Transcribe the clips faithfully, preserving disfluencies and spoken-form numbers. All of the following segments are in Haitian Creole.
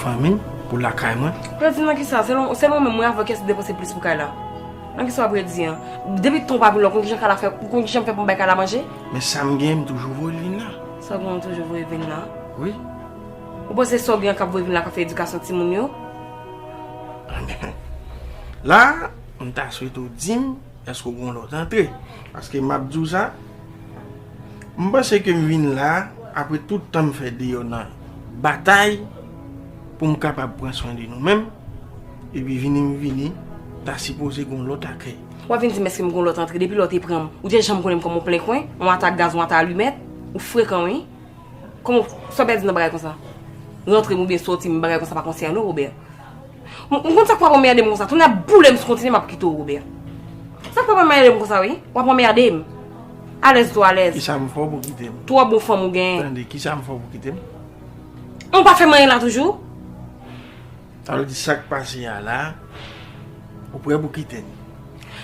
Fanmi m pou lakay mwen. Redi nan kisa? Selon, selon mwen, mwen avè w, kiyès ki depanse plis pou kay la? Nan kisa w ap redi an? Depi tan w pa vin la, ou konn kijan kay la fè, ou konn kijan m fè pou m bay kay la manje? Men sa m gen, m toujou voye l vin la. Sa w gen, w toujou voye vin la? Wi. Ou panse sa w gen an k ap voye vin la k ap fè edikasyon timoun yo? La, m ta swete w di m èske w gen yon lòt antre? Paske m ap di w sa, m panse ke m vin la, apre tout tan m fè deyò nan batay pou m kapab pran swen de nou menm, epi vini m vini, ta sipoze gen yon lòt akèy. W ap vin di m èske m gen yon lòt antre? Depi lè w te pran m, ou te janm konnen m kòm yon plen kwen, yon ata gaz, yon ata alimèt? Ou frekan, wi. Kòman, sa w pèdi nan bagay konsa? Rantre m oubyen sòti m, bagay konsa pa konsène w, Robert. M, m konn sa k w ap anmède m konsa. Tounen ap boule m si w kontinye, m ap kite w, Robert. Sa k w ap anmède m konsa, wi? W ap anmède m. Alèz tou alèz. Kisa m fè w pou w kite m? Twò bon fanm ou genyen. Tande, kisa m fè w pou w kite m? Ou pa fè m anyen la toujou? Sa vle di sa k pase a la, ou prè pou kite m?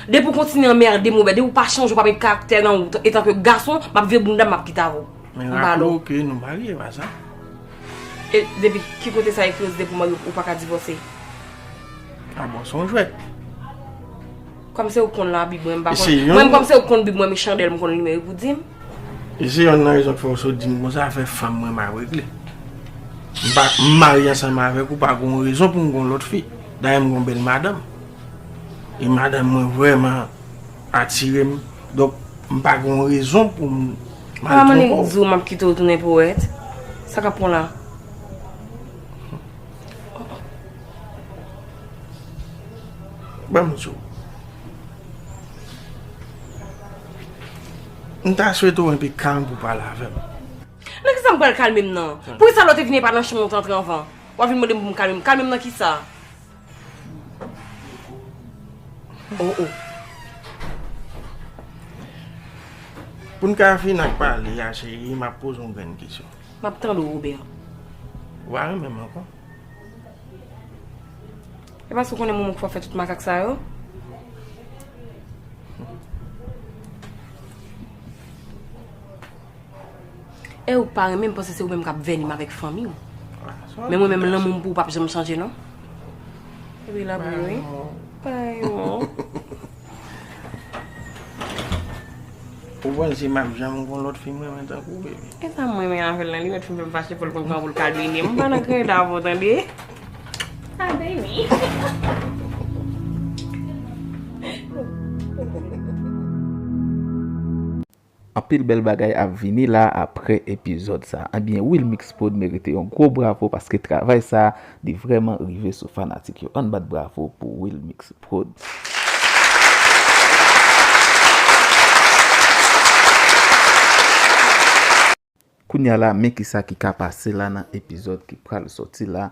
Depi w kontinye anmède m, Robert, depi w pa chanje, w pa met karaktè nan ou, etanke gason, m ap vye bounda m, m ap kite avè w. Men raple w ke nou marye, pa sa? E depi ki kote sa ekri yo di depi w marye, ou pa ka divòse? A bon, se yon jwèt. Kòm se ou k konn la Bib, mwen m pa konn. Mwen, kòm se ou k konn Bib, mwen, men chandèl m konn limen, wi, pou di m. E se yonn nan rezon k fè w sot di m konsa, afè fanm mwen m ap regle. M pa, m marye ansanm avèk ou, pa gen yon rezon pou m gen yon lòt fi. Dayè, m gen yon bèl madanm. E madanm mwen vrèman atire m. Donk, m pa gen yon rezon pou m mal twonpe w. Madanm di w m ap kite w tounen powèt. Sa k ap pran w la? Ban m di w. M ta swete w enpe kalm pou w pale avè m. Nan kisa m pral kalme m nan? Poukisa lè w te vini e pa nan chanm ou te antre anvan? W ap vin mande m pou m kalme m. Kalme m nan kisa? Oh, oh. Pou n ka fin ak pale a, cheri, m ap poze w yon grenn kesyon. M ap tande w, Robert. Ou pa renmen m ankò? E paske w konnen moman k w ap fè tout makak sa yo? E ou pa renmen m, panse se ou menm k ap vèni m avèk fanmi w. Men mwen menm, lanmou m pou ou p ap janm chanje, non. Epi l ap ri, wi. Bay mò. Ou panse m ap janm gon lòt fi m renmen tankou w, baby? E sa m renmen avè l lan, li mèt fin fè m fache pou l konn kòman pou l kalbine m. M pa nan krèy la avè w, tande. Ah, baby. Anpil bèl bagay ap vini la apre epizòd sa. Ebyen, Wilmix Prod merite yon gwo bravo paske travay sa, li vrèman rive sou fanatik yo. Ann bat bravo pou Wilmix Prod. Kounye a la, men kisa ki ka pase la nan epizòd ki pral sòti la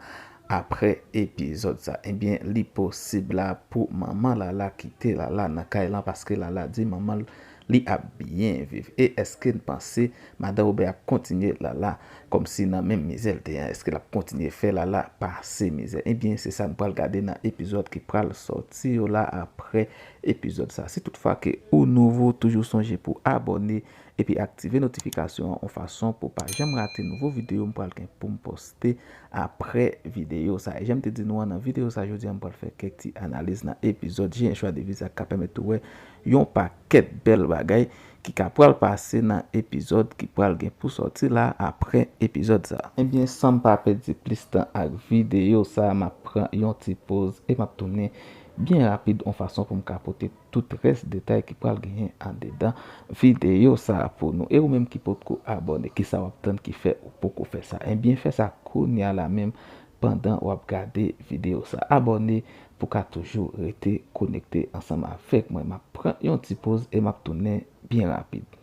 apre epizòd sa. Ebyen, li posib la pou manman Lala kite Lala nan kay lan paske Lala di manman l li ap byen viv. E èske n panse madan Robert ap kontinye Lala kòmsi nan menm mizè l te ye an? Èske l ap kontinye fè Lala pase mizè? Ebyen, se sa n pral gade nan epizòd ki pral sòti yo la apre epizòd sa. Si toutfwa ke ou nouvo, toujou sonje pou abòne epi aktive notifikasyon an yon fason pou w pa janm rate nouvo videyo m pral gen pou m poste apre videyo sa. E jan m te di nou an nan videyo sa, jodi a m pral fè kèk ti analiz nan epizòd J'ai un choix de vie sa k ka pèmèt ou wè yon pakèt bèl bagay ki ka pral pase nan epizòd ki pral gen pou sòti la apre epizòd sa. Ebyen, san m pa pèdi plis tan ak videyo sa, m ap pran yon ti poz e m ap tounen byen rapid yon fason pou m ka pote tout rès detay ki pral genyen andedan videyo sa a pou nou. E ou menm ki potko abòne, kisa w ap tann ki fè ou poko fè sa? Ebyen, fè sa kounye a la menm pandan w ap gade videyo sa. Abòne pou w ka toujou rete konekte ansanm avèk mwen. M ap pran yon ti poz e m ap tounen byen rapid.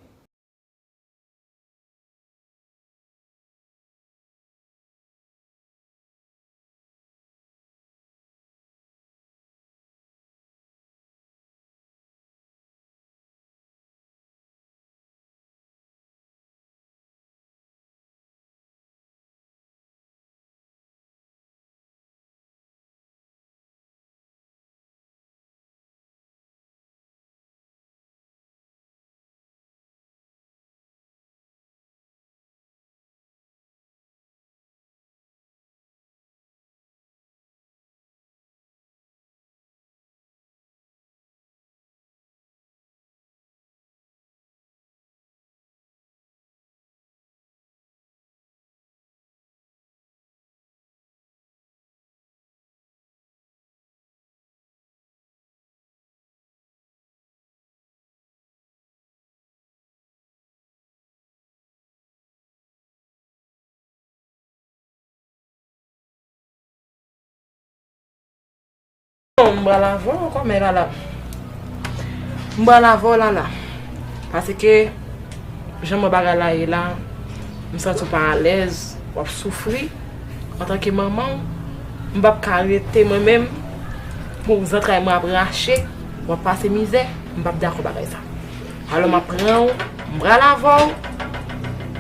M pral avè w kòmè Lala. M pral avè w Lala. Paske, jan mwen bagay la ye la, m santi w pa alèz, w ap soufri. Antanke manman w, m p ap ka rete mwen menm pou zantray mwen ap rache, w ap pase mizè, m p ap dakò bagay sa. Alò m ap pran w, m pral avè w,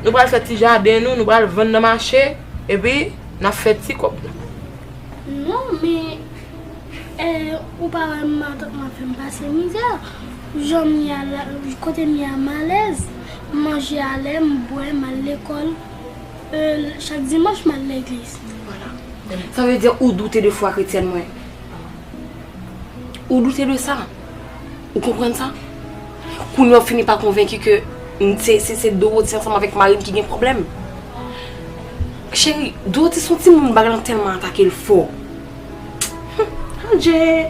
nou pral fè ti jaden nou, nou pral vann nan mache, epi n ap fè ti kòb nou. Non, men Eh, ou pa wè matant mwen fè m pase mizè. Jan m ye a la, kote m ye a m alèz, m manje a lè, m bwè, m al lekòl. Eh, chak dimanch m al legliz. Voilà. Sa vle di ou doute de fwa kretyèn mwen. Ou doute de sa. Ou konprann sa? Kounye a w fini pa konvenki ke se, se, se Dorothy ansanm avèk mari m ki gen pwoblèm. Cheri, Dorothy se yon timoun bagay lan tèlman atake l fò. Adje!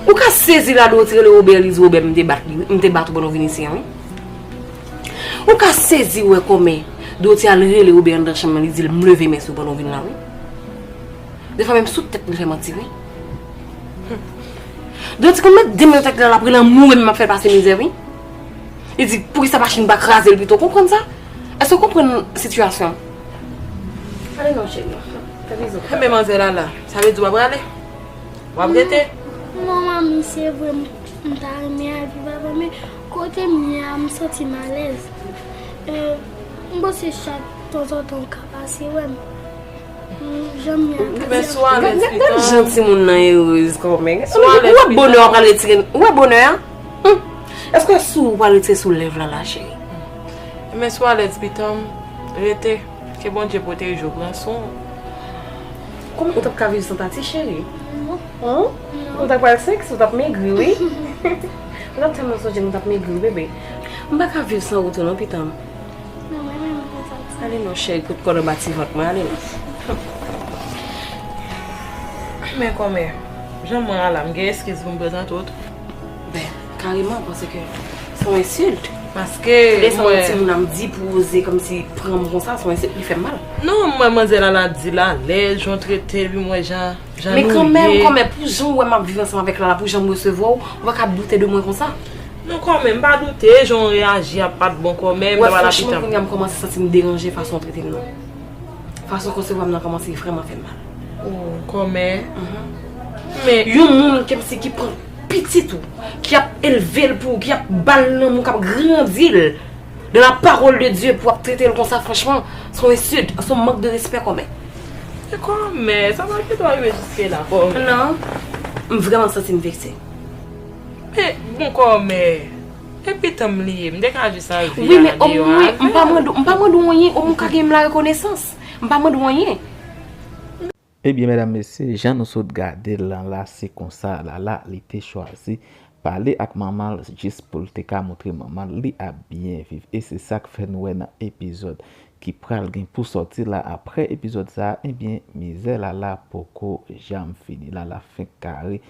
Ou ka sezi la Dorothy rele Robert, li di Robert, m te bat li, wi. M te bat ou pandan w vin isi an, wi. Ou ka sezi wè kòmè Dorothy al rele Robert anndan chanm nan, li di l m leve men sou ou pandan w vin la, wi. Defwa menm sou tèt li fè manti, wi. Dorothy konn mèt de minit ak li la, l ap rele anmou, men m ap fè l pase mizè, wi. Li di, poukisa machin pa kraze l pito, konprann sa? Èske w konprann sitiyasyon an? Ale non, cheri. Fè bizou. Enben, manzè Lala, sa vle di w ap prale? W ap rete? Non, manmi, se vre, m, m ta renmen al viv avè w, men kote m ye a, m santi m alèz. E, m panse chak tanzantan w ka pase wè m. M, jan m ye a, m ta... Men sou alèz pitan. Gad jan timoun nan erez kòmè. Ou wè bonè a pral retire, ou wè bonè a? Hum. Èske sou ou pral retire sou lèv Lala, cheri? Men sou alèz pitan, rete. Ke Bondye pwoteje w, pran swen w. Kòman ou t ap ka viv san tati, cheri? Non. Hum? Non. Ou t ap pral seksi, ou t ap megri, wi. Mwen t ap tèlman sonje m, ou t ap megri, wi, bebe. M pa ka viv san ou tou non, pitan m. Non, mwen menm, mwen kontan. Ale non, cheri, pot kò nan ba ti vant mwen, ale non. Men kòmè, jan mwen an la, m gen eskiz pou m prezante w tou. Ben, kareman, paske se yon ensilt. Paske mwen... Desann yon timoun ap di pou oze kòmsi pran m konsa, se yon ensilt, li fè m mal. Non, mwen, manzè Lala di l alèz, jan w trete l, epi mwen, jan, jan nou ye. Men kanmenm, kòmè, pou jan w wè m ap viv ansanm avèk Lala, pou jan m resevwa w, ou pa ka ap doute de mwen konsa. Non, kòmè, m pa doute, jan w reyaji a pa t bon, kòmè, m ta pral ap pitan. Wè, franchman, kounye a m kòmanse santi m deranje fason w trete m nan. Fason w resevwa m nan kòmanse vrèman fè m mal. Oh, kòmè. Mhm. Men yon moun kòmsi ki pran pitit ou, ki ap elve l pou ou, ki ap ba l lanmou, k ap grandi l dans la parole de Dieu, pou w ap trete l konsa, franchman, se yon ensilt, se yon mank de respè, kòmè. Men kòmè, sa pa gen dwa rive jiske la, kòmè. Non, m vrèman santi m vekse. Men, bon, kòmè, e pitan m li ye, m te ka jis al viv deyò avè l. Wi, men omwen, m pa mande w, m pa mande w anyen, omwen w ka gen m la rekonesans. M pa mande w anyen. Ebyen, medam, mesye, jan nou sot gade l lan la, se konsa Lala, li te chwazi pale ak manman l jis pou l te ka montre manman l li ap byen viv. E se sa k fè nou wè nan epizòd ki pral gen pou sòti la, apre epizòd sa a, ebyen, mizè Lala poko janm fini. Lala fenk kare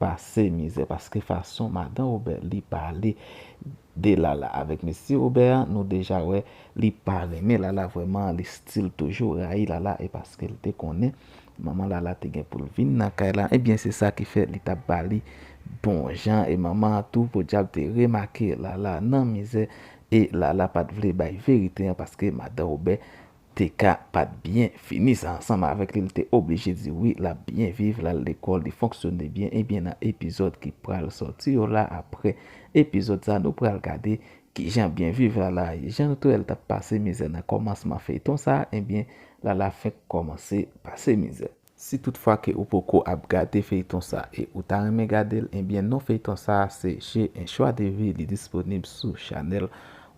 pase mizè, paske fason madan Wobè li pale de Lala avèk mesye Wobè a, nou deja wè li pa renmen Lala vrèman, li still toujou rayi Lala, e paske l te konnen manman Lala te gen pou l vin nan kay la, ebyen se sa ki fè li t ap ba li bon jan, e manman an tou podyab te remake Lala nan mizè, e Lala pa t vle bay verite an paske madan Wobè te ka pa t byen fini sa ansanm avèk li, li te oblije di wi, l ap byen viv, l al lekòl, li fonksyone byen. Ebyen, nan epizòd ki pral sòti yo la, apre epizòd sa, nou pral gade kijan byen viv Lala ye. Jan nou te wè l t ap pase mizè nan kòmansman feyton sa, ebyen, Lala fenk kòmanse pase mizè. Si toutfwa ke ou poko ap gade feyton sa e ou ta renmen gade l, ebyen non feyton sa se J'ai un choix de vie, li disponib sou chanèl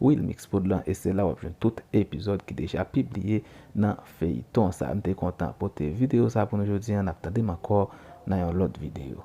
Wilmix Prod lan e se la w ap jwenn tout epizòd ki deja pibliye nan feyton sa. M te kontan pote videyo sa pou nou jodi a, n ap tande m ankò nan yon lòt videyo.